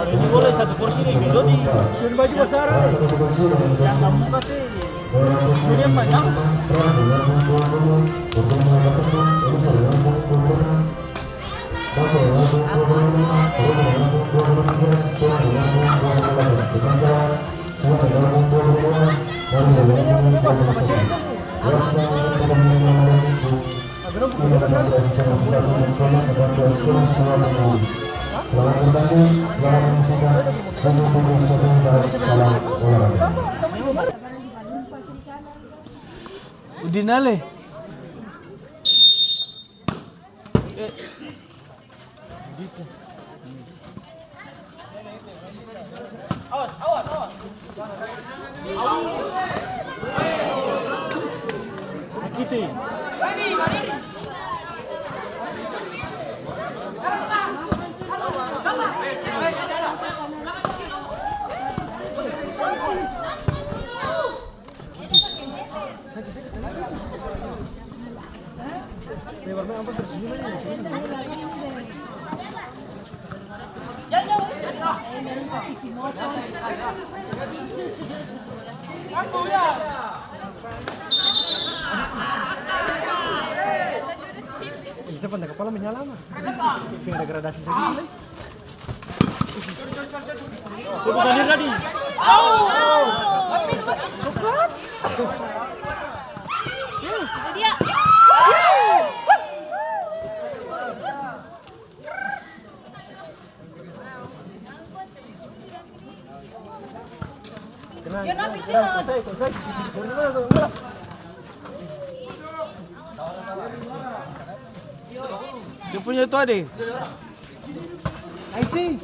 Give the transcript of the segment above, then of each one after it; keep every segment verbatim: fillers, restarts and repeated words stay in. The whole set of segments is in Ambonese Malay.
Ini boleh satu porsi lagi, Dodi. Yang kamu kasih. Jadi yang banyak. Udin ale. Bisa pandang kapala menyala, mah. Seng ada gradasi sadiki lai. Coklat. Dia punya itu ade. Aisi.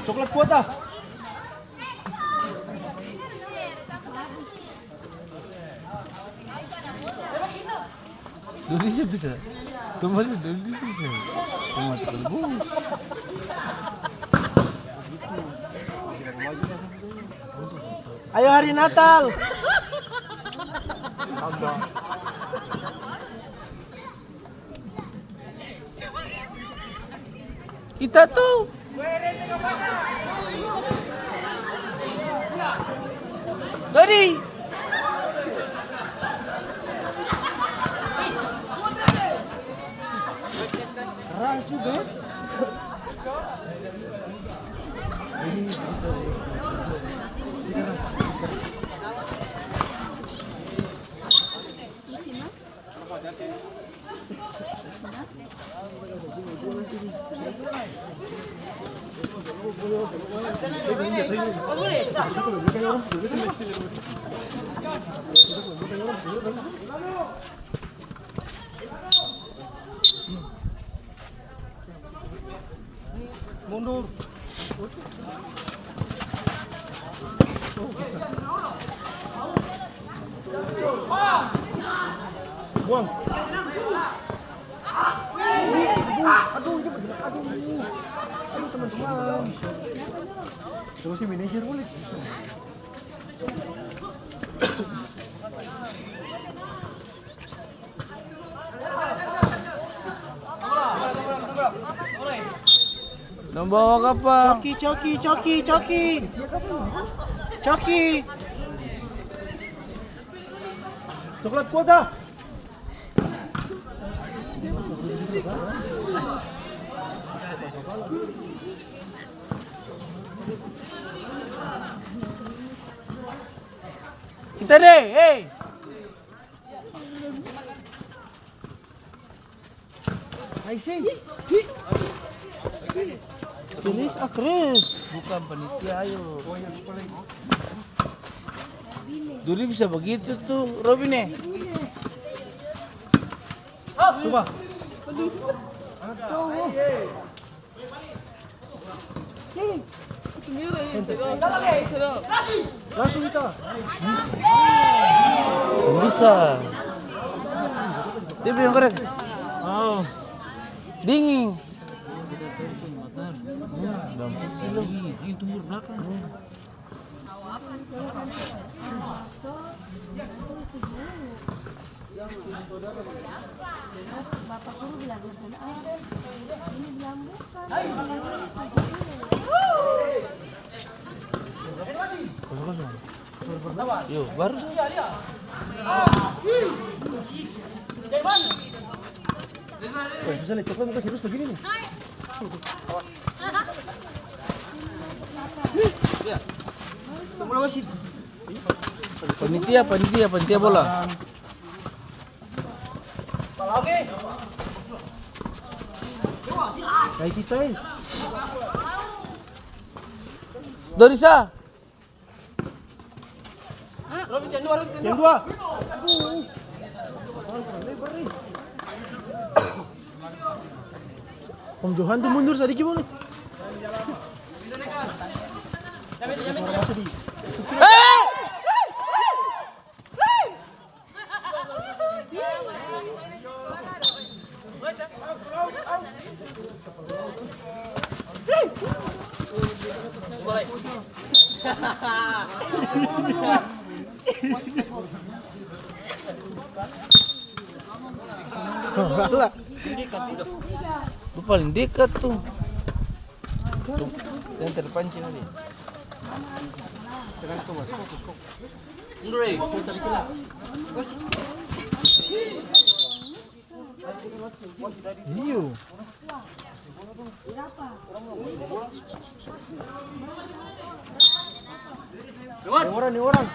Coklat kuota. Dodi sih bisa. Kembali Dodi sih bisa. Kembali terus. Ayo hari Natal. Kita tuh. Dodi. Keras juga. Mundur. Buang. Aduh, ini bergerak. Aduh. Aduh, teman-teman. Terus si manajer boleh. Dong bawa kapa? Coki, coki, coki, coki. Coki. Coklat kuota. Kita deh, hei. Aisi. Chris, ah, Chris. Bukan panitia, ayo. Duri bisa begitu tuh, Robin, eh. Coba. Aduh. Langsung kita. Bisa. Dia bilang korek. Oh. Dingin. Dingin, dingin, tunggu di belakang. Kosong-kosong. Yo, baru sa. Eh, susah nih, coklat muka serius begini nih. Panitia, panitia, panitia bola. Kasih tahu. Dorisa. Yang dua. Om Johan tuh mundur sadiki boleh. Lu paling dekat tuh. Tuh, yang terpancing tadi. Mundur, eh. Iyo. Ni orang, ni orang.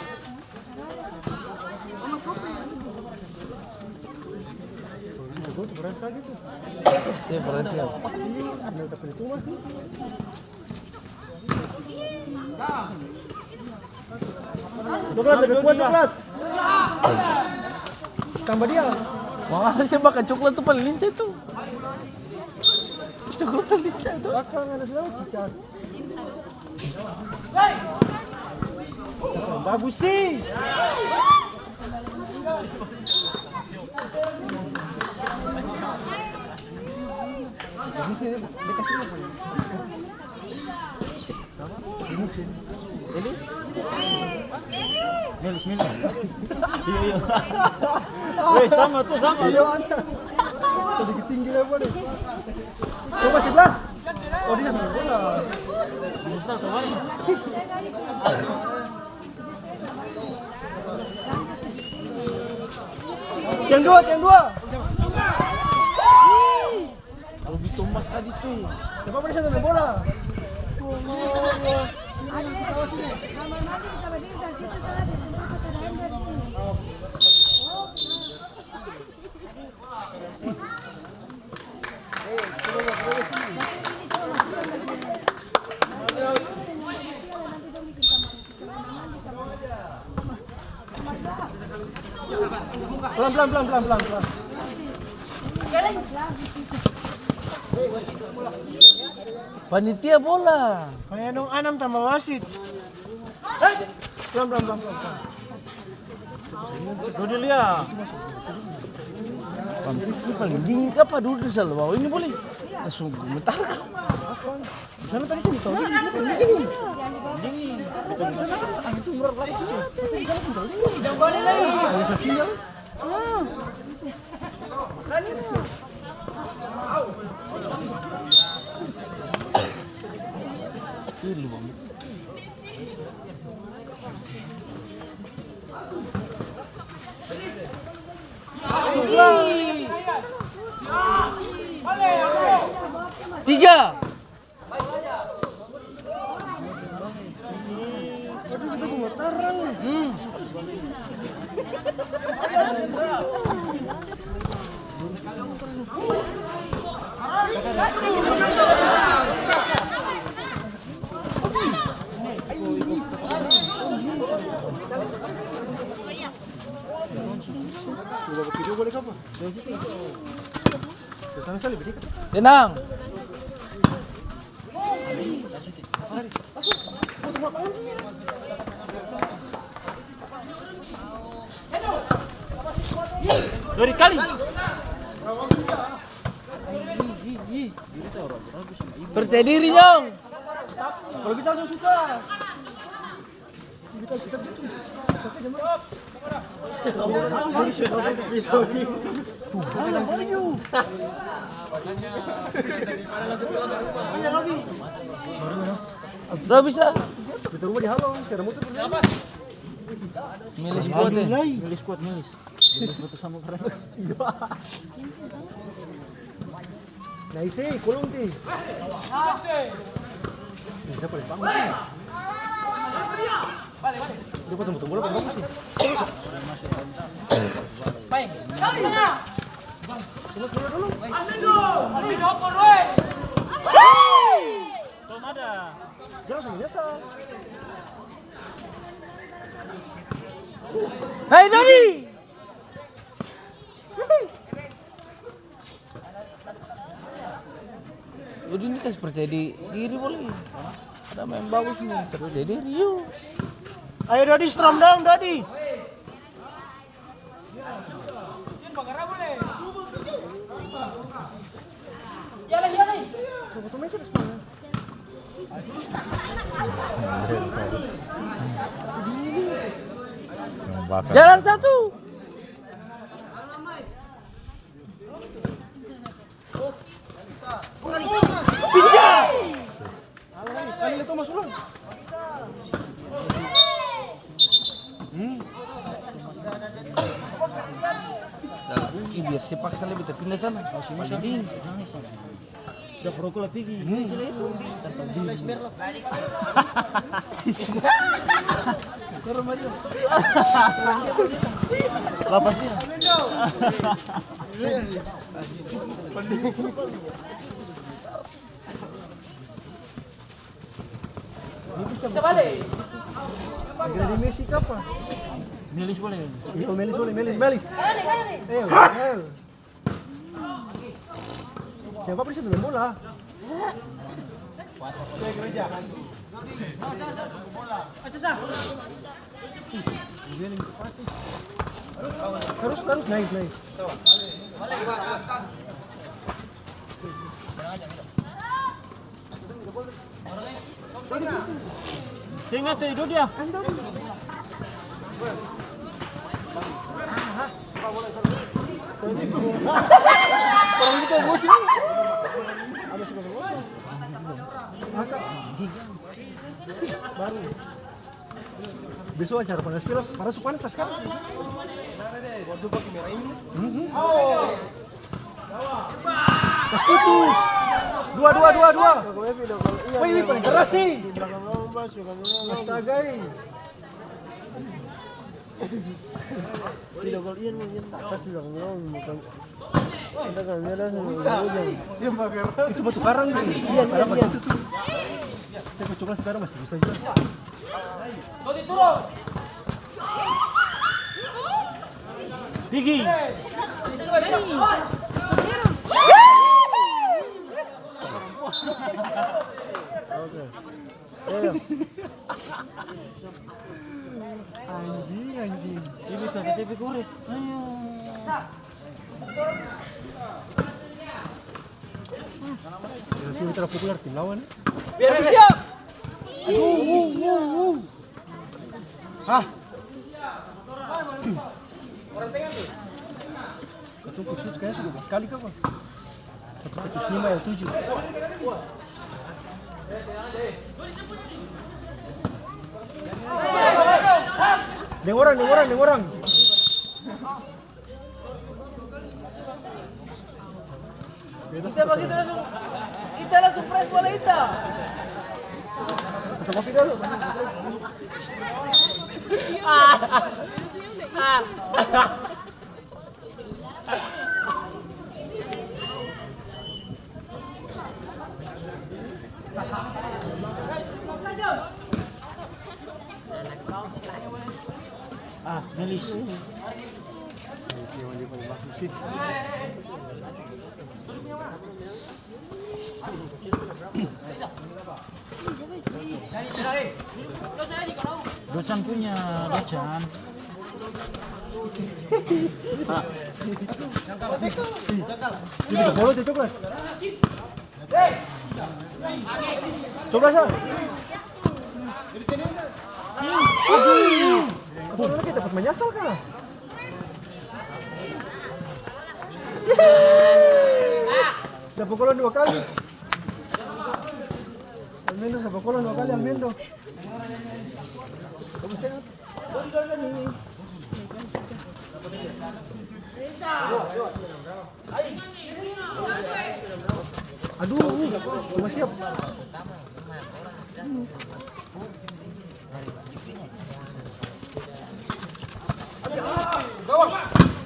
Iya, berhasil. Coklat, lebih kuat, coklat. Tambah dia. Wah, saya makan coklat tuh paling lincah tuh. Coklat paling lincah tuh. Belakang ada selalu cicak. Bagus sih. Ini sih, dekat sini apa ya? Melis? Melis, Melis. Iya, iya. Weh, sama tuh, sama. Iya, ada. Sedikit tinggi level deh. Coba sebelas. Oh, dia sama bola. Bisa tuh, Bang. Tiang dua, tiang dua. Rubi Thomas tadi tuh. Coba mana sana main bola? Pelan, pelan, pelan, pelan, pelan, pelan. Panitia bola. Kaya dong anam tambah wasit. Pelan, pelan, pelan, pelan, pelan. Dodi lia. Paling dingin kapa duduk di sana bawah ini boleh? Langsung gemetar. Di sana tadi sini, tau. Ini, ini, ini. Ini. Angin tuh murah lagi sini. Tadi di sana sini, tau. Ini. Ada sapinya. Ini, Bang. Tiga. Tenang. Beri kali. Percaya diri, Nyong. Kalau bisa langsung suka. Udah bisa. Kita rumah di halo, sepeda motor. Milis kuat, eh. Milis kuat, milis. Milis kuat sama keren. Nah, isi kolong ti. Bisa paling bagus sih. Dia potong-potong bola paling bagus sih. Dulu, dulu, dulu. Dia langsung menyesal. Hai, Dodi. Udah, ini kas percaya di-, diri boleh. Ada main bagus nih, percaya diri, yuk. Ayo, Dodi, strom dong, Dodi. Jalan satu. Pinjam. Alah, sekali lagi, Thomas, ulang. Hmm. Ih, biar sepak salah, beta pindah sana. Paling dingin. Sudah perokok lah tinggi. Hmm. Lapas dia. Ini bisa. Jadi Messi kapa? Melis boleh. Iya, Melis boleh, Melis, Melis. Ayo, ayo. Siapa bisa main bola? Terus, terus, nice, nice. Ingat, eh, itu dia. Orang itu emosi. Ada suka emosi. Maka baru. Besok acara panas film, panas, panas tas kan? Waduh, pakai merah ini. Mhm. Tas putus. Dua, dua, dua, dua. Wih, wih, paling keras sih. Astaga, eh. Video call, iya, iya, iya. Atas bilang, "Lo bukan, kita kamera sama Ujang." Itu batu karang tuh. Iya, iya, iya. Itu tuh. Saya coba sekarang masih bisa juga. Tinggi. Oke. Ayo. Anjing, anjing. Ini K T P korek. Ayo. Ya, sini terlalu populer tim lawan. Biar siap. Aduh, wuh, wuh, wuh. Hah? Katong kusut kayaknya sudah dua belas kali kapa? Satu kecil lima yang tujuh. Deng orang, deng orang, deng orang. Ita bagitu langsung, ita langsung press bola ita. Kasih kopi dulu. Ah, Melis. Docan punya, Docan. Ini coklat, coklat. Coba, Sa. Aduh. Aduh, lagi cepat menyesal kah? Dapat gol dua kali. Almendo dapat gol dua kali, Almendo. Bagus, tengok. Aduh, uh, cuma siap.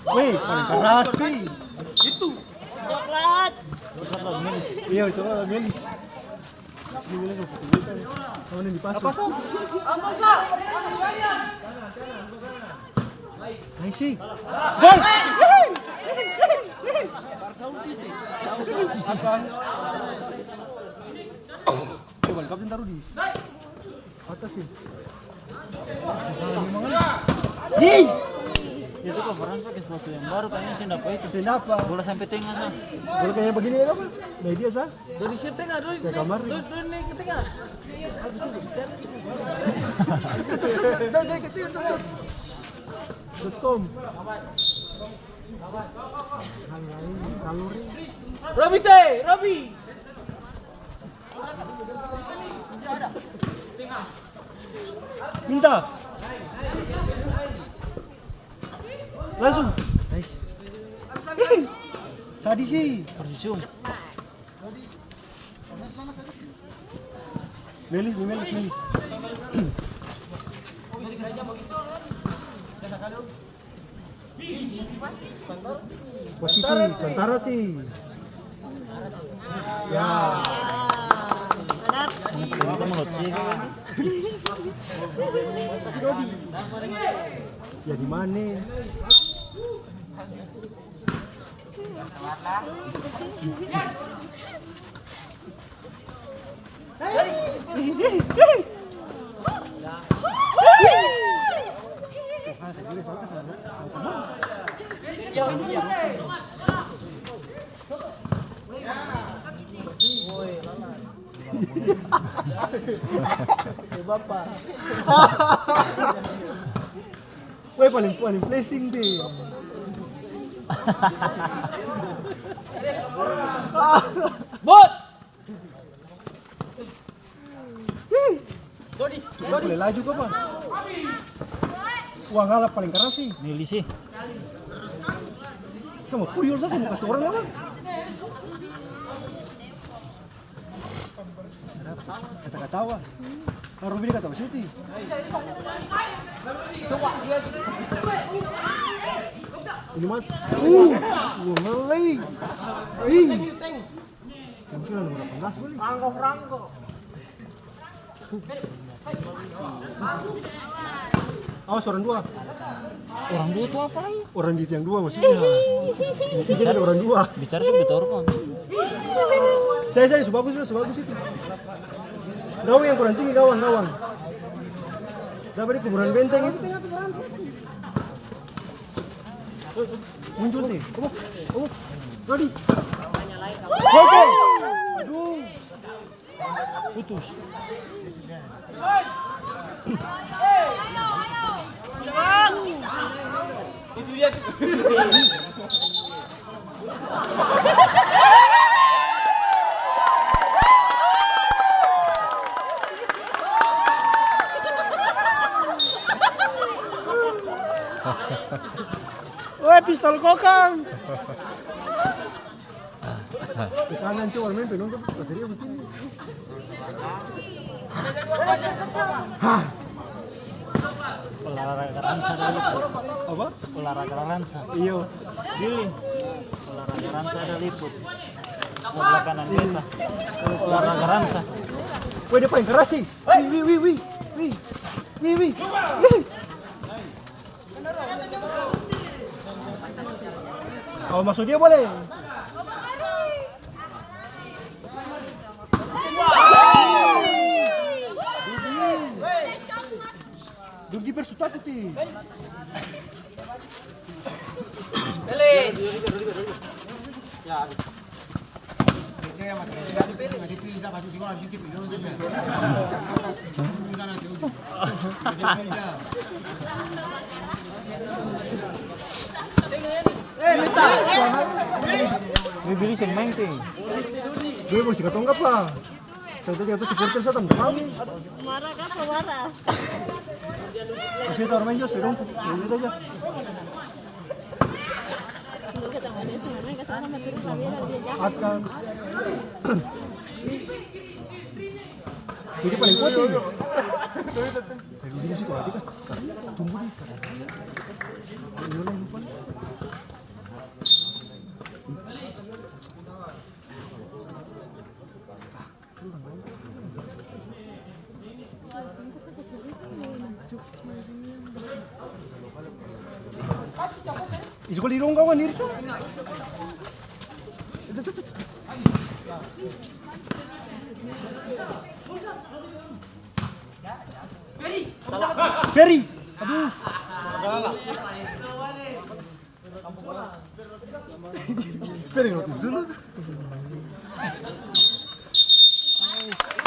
Wih, paling keras sih. Itu. Coklat. Iya, coklat, Melis. Ini Melis mau foto juga. Sama nih dipasang. Apa, Sa? Apa, Sa? Ayo, sih. Gol! Coba, kapten taruh di atas sih. Hei! Itu kok orang pakai sepatu yang baru, kayaknya seng dapa itu. Seng dapa. Bola sampai tengah, Sa. Bola kayak begini, apa? Nah, dia, Sa. Dari siap tengah, dari, dari, dari, dari naik ke tengah. Habis itu bicara. Dari, dari, dari, dari, dari. Dot com. Robi te, Robi. Minta. Langsung. Nice. Sadis sih. Melis nih, Melis, Melis. Wasiti, Kantara ti. Ya. Ini menurut sih. Ya, di mana? Weh, paling, paling flexing deh. Bot! Boleh laju ka, Bang? Wah, ngala paling keras sih. Ini lisi. Sama puyol, sa sama kasih orang apa? Kata-katawa. Baru bini kata Siti. Ini mat. Uh, gua ngelei. Ih. Mungkin ada delapan belas kali. Rangko, rangko. Awas orang dua. Orang dua tuh apa lagi? Orang di tiang dua maksudnya. Di sini ada orang dua. Bicara sih betul kan. Saya, saya, su bagus, su bagus itu. Gawang yang kurang tinggi, gawang, gawang. Dapat di kuburan benteng itu. Muncul nih. Oh, oh. Tadi. Oke. Aduh. Putus. Weh, pistol kokang. Tekanan, cuy, orang main penonton, bateria begini. Hah. Olahraga ransa ada liput. Apa? Olahraga ransa. Iyo. Billy. Olahraga ransa ada liput. Sebelah kanan beta. Olahraga ransa. Weh, dia paling keras sih. Wih, wih, wih, wih. Wih, wih, wih. Kalo maso dia boleh. Dong kiper su takut nih. Bibili seng maeng te. Dia masih katong apa? Saya tadi apa supporter saya tambah kami. Marah kah, marah? Masih tahu main jos, dong. Itu aja. Akan. Ini paling kuat ini. Dari dulu sih kalau dia tunggu di sana. Ini lupa. Isi kali dong kawan, Irsa. Ferry. Aduh.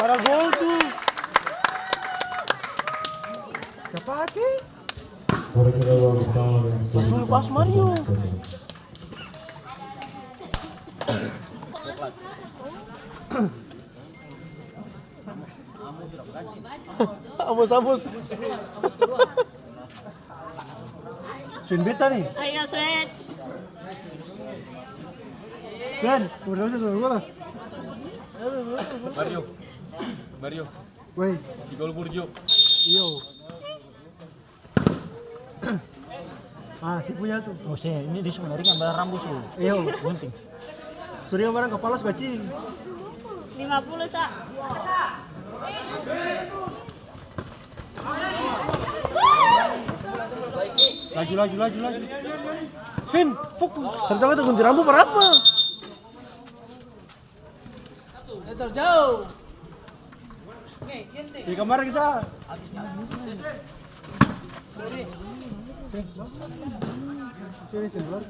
Para gol tu. Capati. Betul pas Mario. Amos, amos. Sven beta nih. Ayo, Sven. Sven, udah usah sama gua lah. Mario. Mario. Woi. Si gol Burjo. Iyo. Ah, si punya tu. Oh, si, ini dia su mengerikan, bala rambu su. Iyo. Gunting. Surya barang kapala su kacil. Lima puluh, sa. Laju, laju, laju, laju. Fin, fokus. Ternyata kunci rambu berapa? Jauh. Di kamar kisah. Sini, sini, keluar.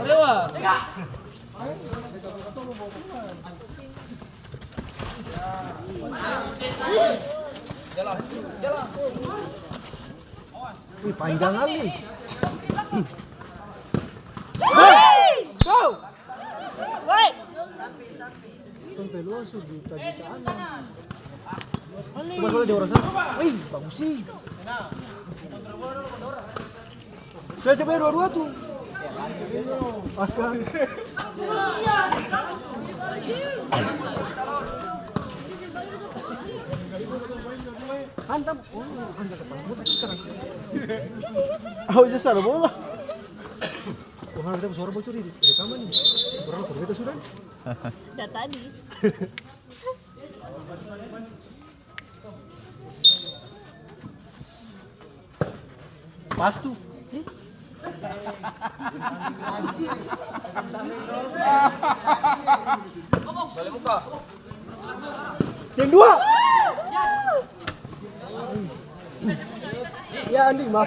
Lewat. Jalan, jalan. Wih, panjang kali. Hei! Go! Woi! Sampe luar su juta-jutaan. Coba, coba di orang sana. Wih, bagus sih. Saya coba dua-dua tuh. Akan. Hantam. Oh, hantam kepala. Muter sekarang. Au, dia salah bola. Wah, kita suara bocor di rekaman nih. Kurang apa kita sudah? Udah tadi. Pas tu. Bale muka. Tim dua. Ya, Andi, maaf.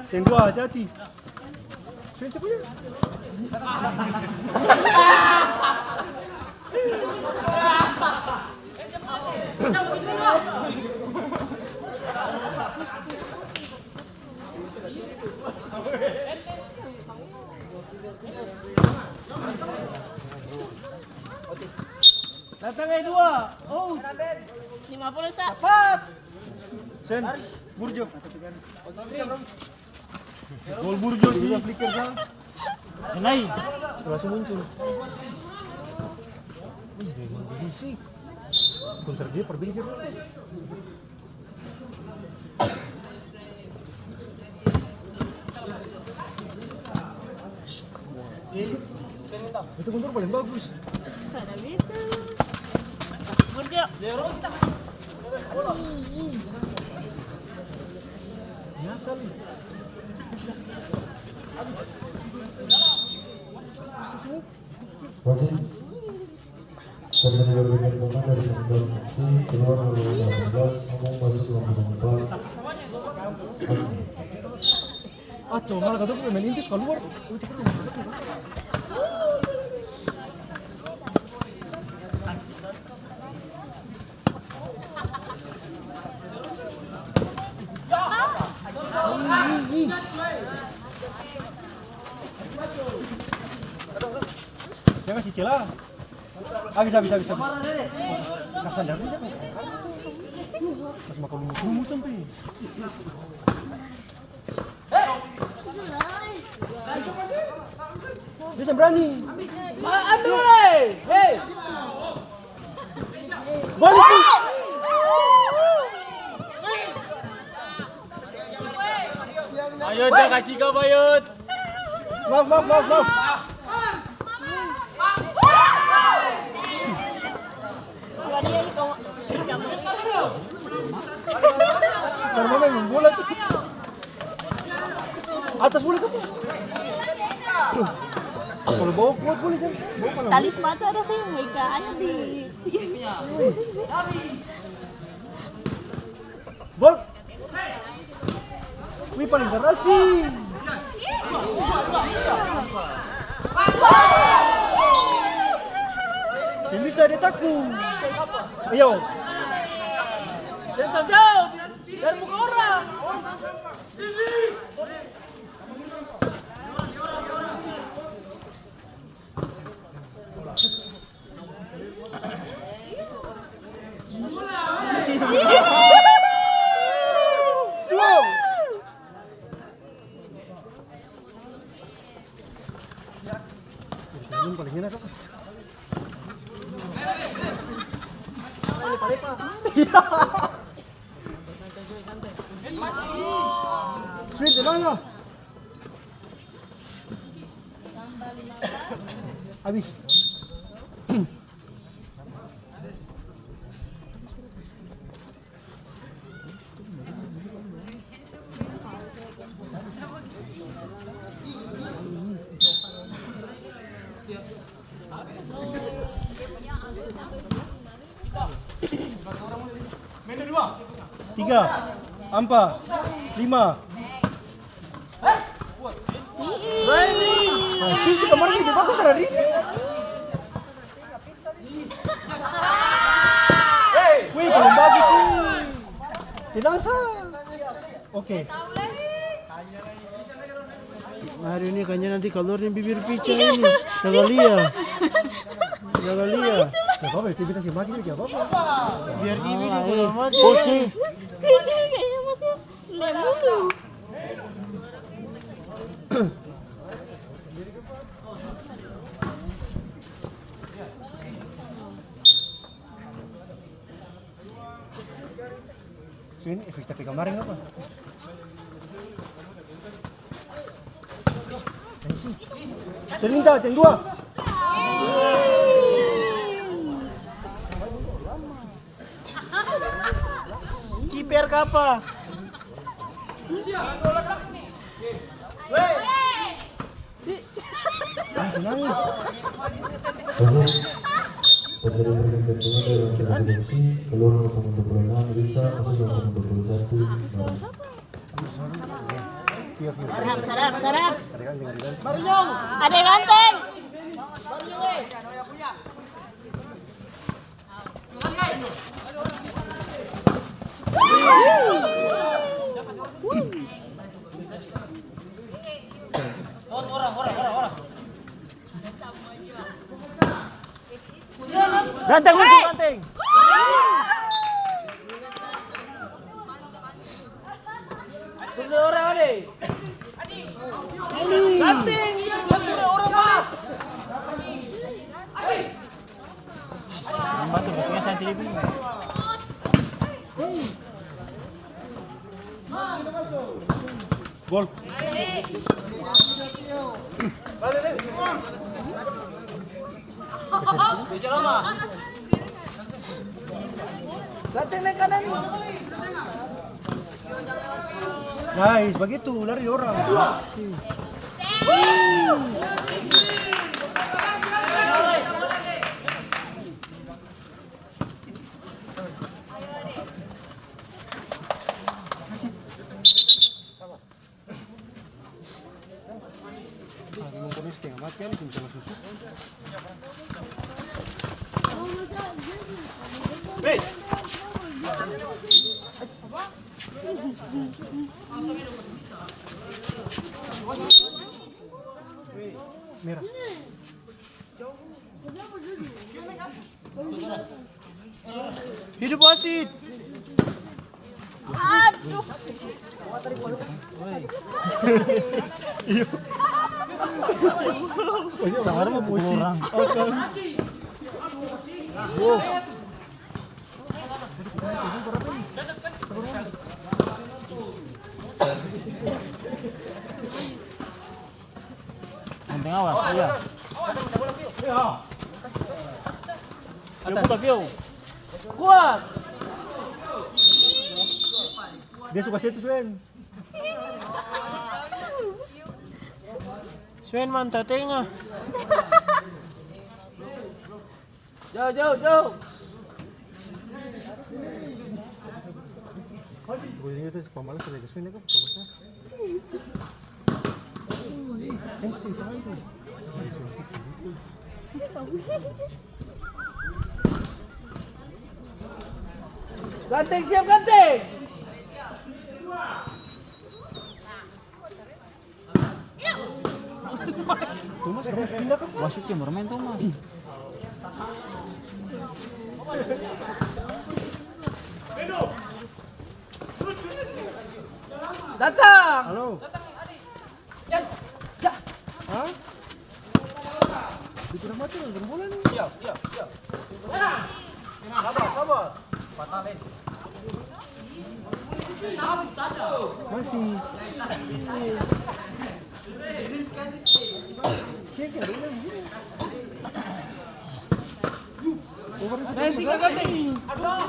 Tim dua, hati-hati. Sini, cepat, ya. Datang, eh, dua. Oh. Lima puluh, sa. Cepat. Sen, Burjo. Gol Burjo sih. Flicker, sa. Nai. Langsung muncul. Wih, memang berisik. Kunci dia perbinggir. Itu kontor paling bagus. Burjo. Wasit, pertandingan berikutnya dari sembilan, keluar nomor delapan belas, nomor masuk dua puluh empat. Atau malah katong pemain inti su kaluar. Jang kasi cela. Abis, abis, abis, abis. Kasar dari dia. Mas makan lumut-lumut sampe. Dia seng brani. Ma-, aduh, eh. Hei. Balik tuh. Ayo, Cak, kasih kau, Bayut. Maaf, maaf, maaf, maaf. Karena main bola tuh. Atas boleh tuh. Kalau bawah kuat boleh, Jang. Bawah kalau tali sepatu ada saya mau ikan aja di. Gol. Wih, paling keras sih. Seng bisa dia taku. Ayo. Jangan jauh, jangan buka orang. Sweet, tenang lah. Habis. Tiga, ampa, lima. Nah, sini si kamar lebih bagus dari ini. Wih, paling bagus nih. Tenang sa. Oke. Aduh, ini kayaknya nanti kaluar nih bibir pica ini. Jaga lia. Jaga lia. Gak apa-apa, itu kita sih mati juga, gak apa-apa. Biar ini juga mati. Pusing. Sini kayaknya masih lemon. So, ini efek capek kemarin apa? Selinta, teng dua. Kiper kapa? Oke. Terjadi pergantian pemain dari Rancangan Produksi, keluar nomor punggung dua puluh enam, Risa, masuk nomor punggung dua puluh satu, Nara. Sarap, sarap, sarap. Ada yang ganteng. Ganteng, muncul ganteng. Ganteng, ganteng orang, Pak. Gol. Latih naik kanan. Nice, bagitu, lari orang. Merah. Hidup wasit. Aduh. Iya. Sabar mau pusing. Penting awas, iya. Atas. Buka, Vio. Kuat. Dia suka situ, Swen. Swen manta tenga. Jauh, jauh, jauh. Ganteng, siap, ganteng. Thomas, Thomas, pindah ka? Wasit sih bermain, Thomas. Datang. Halo. Ya, ya. Hah? Dikira mati yang bola nih. Iya, iya, iya. Sabar, sabar. Patah, Len. Masih. Cek, cek, ulang. Over sudah. Ganti, ganti. Balong.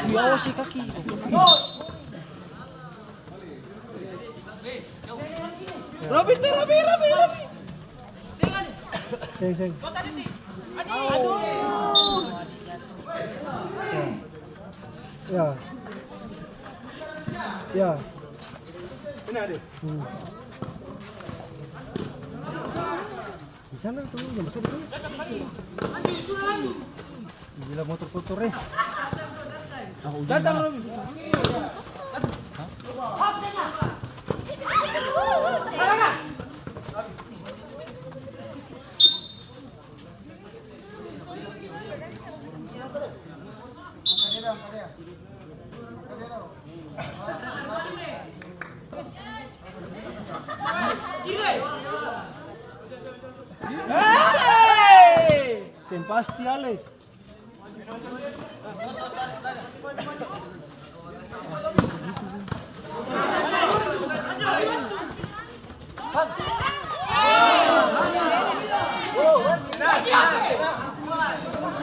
Di awas si kaki. Robi tuh, Robi, Robi, Robi. Seng, seng. Aduh. Ya. Ya. Ini ada. Hmm. Di sana tuh, yang besar di sana. Gila, motor kotor, eh. Ah, hujan. Datang, Robi. Seng pasti, Alex.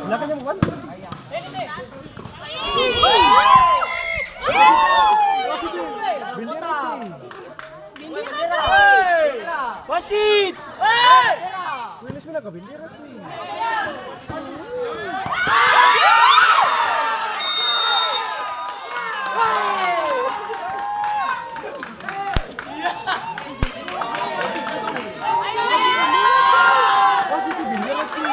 Belakangnya bukan? Bendera tuh. Wasit! Wih, ini sebenarnya ke bendera tuh. Wasit tuh bendera tuh.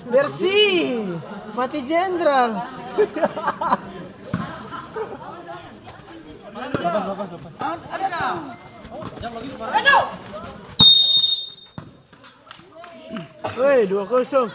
Bersih, mati jenderal. Lepas, lepas, lepas. Ada, ada, Hei, dua kosong.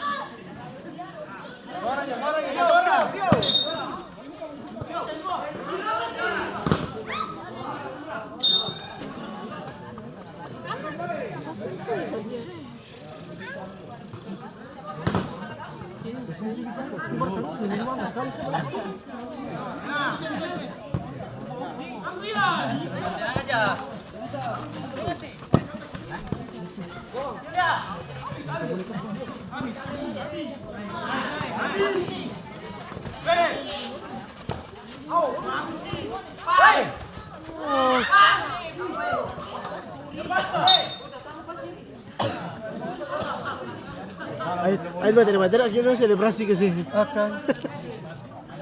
Ai, ai, materi-materi, akhirnya selebrasi ke sini. Akang.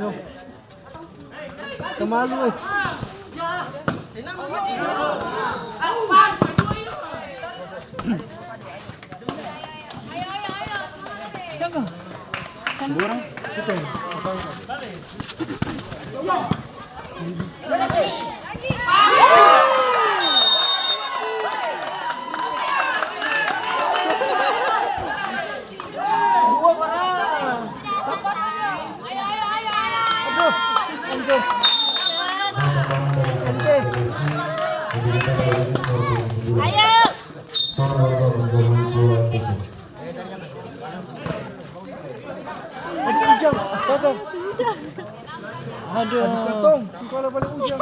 Jom. Kemalu, eh. Jaga. Dua orang. Siapa ini? Ayo. Ujang, astaga. Aduh. Habis katong, sekolah balik Ujang.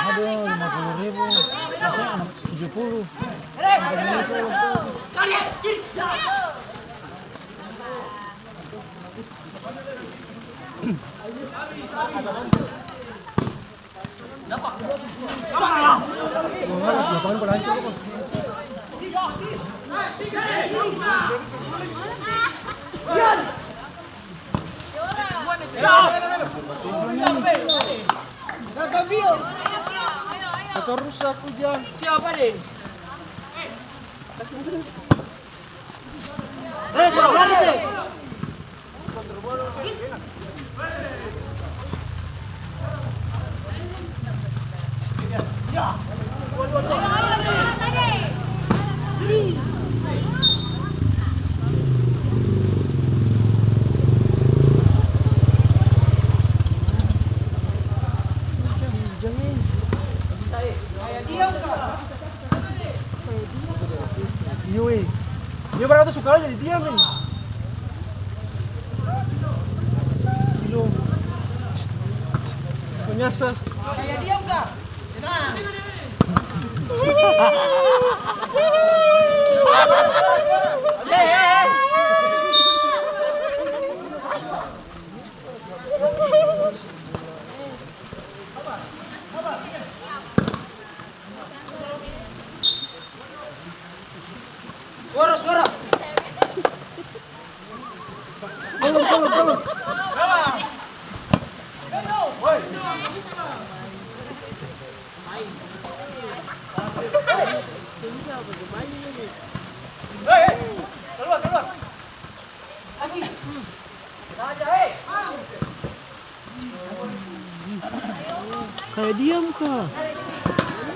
Aduh, lima puluh ribu. Masa tujuh puluh. Motor rusak, Ujang. Siapa deh? Iyo, eh. Iyo, barang tu su kalah jadi diam, eh. Iyo. Menyesal. Saya diam ka? Tenang. Suara, suara. Tolong, tolong, tolong. Hei, hei, keluar, keluar. Lagi. Saja, hei. Kaya diam ka?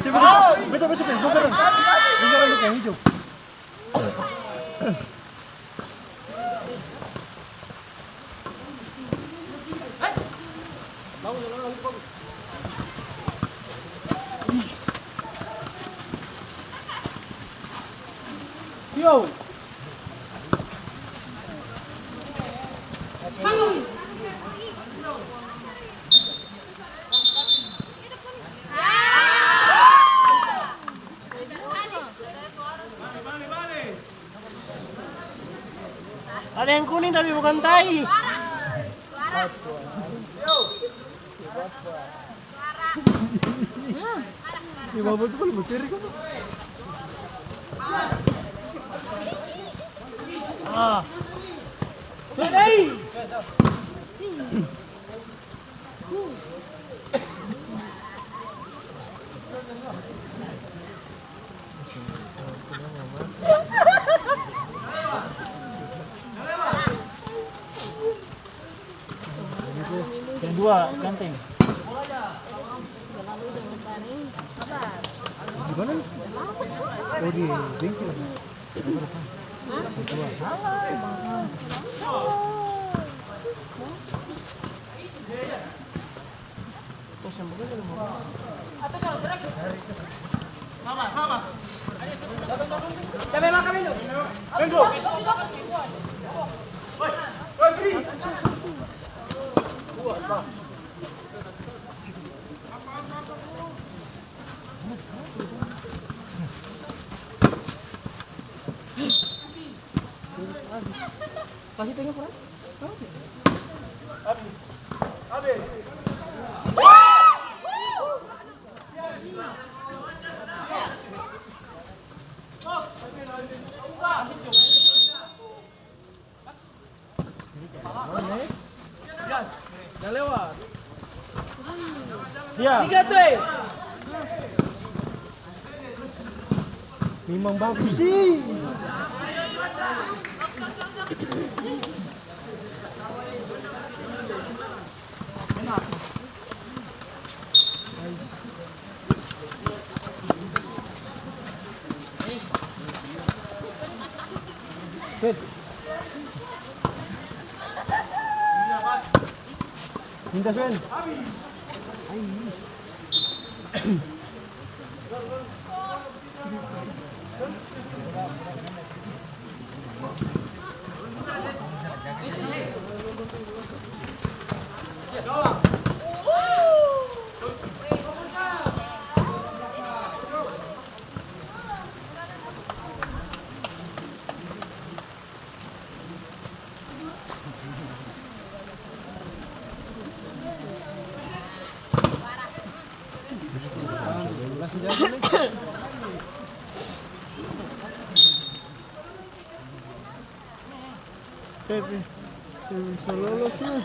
Coba, coba. Beta, beta, beta, beta. Beta, beta, beta, hijau. Yo. Ada yang kuning tapi bukan tai. Suara. Suara. Suara. Suara. Suara. Suara. Suara. Suara. Suara. Ah. Hei! Yang dua ganteng. Di mana nih? Oh, di bengkel. Yang dua. Kasih tengok, Bro. Jang lewat. Iya. Tiga tuh, eh. Memang bagus sih. Minta, Sven. Tapi, bisa lolos lah.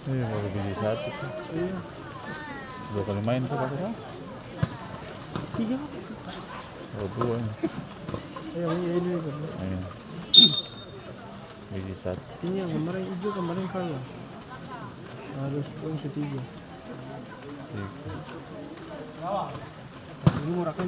Iya, baru biji satu tuh. Iya. Dua kali main tuh, kata siapa? Tiga. Oh, dua ini. Iya, ini, ini, ini. Iya. Biji satu. Ini yang kemarin hijau, kemarin kalah. Harus poin ketiga. Iya. Ini mau rakan.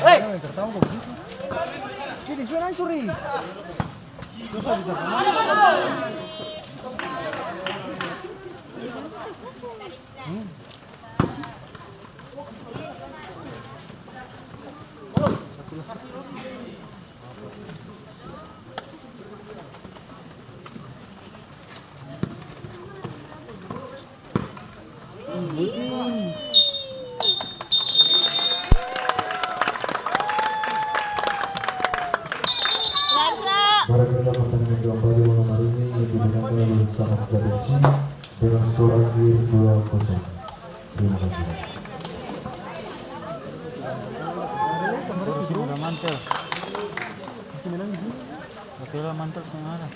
Hei! Jadi, sudah hancur, ih. Susah bisa. Hmm. Baru kita pertandingan kembali malam hari ini yang dimenangkan oleh Sanak Gadunsi dengan skor akhir dua kosong. Terima kasih. Kemarin sih udah mantel. Masih menang di sini. Oke lah, mantel seng ada.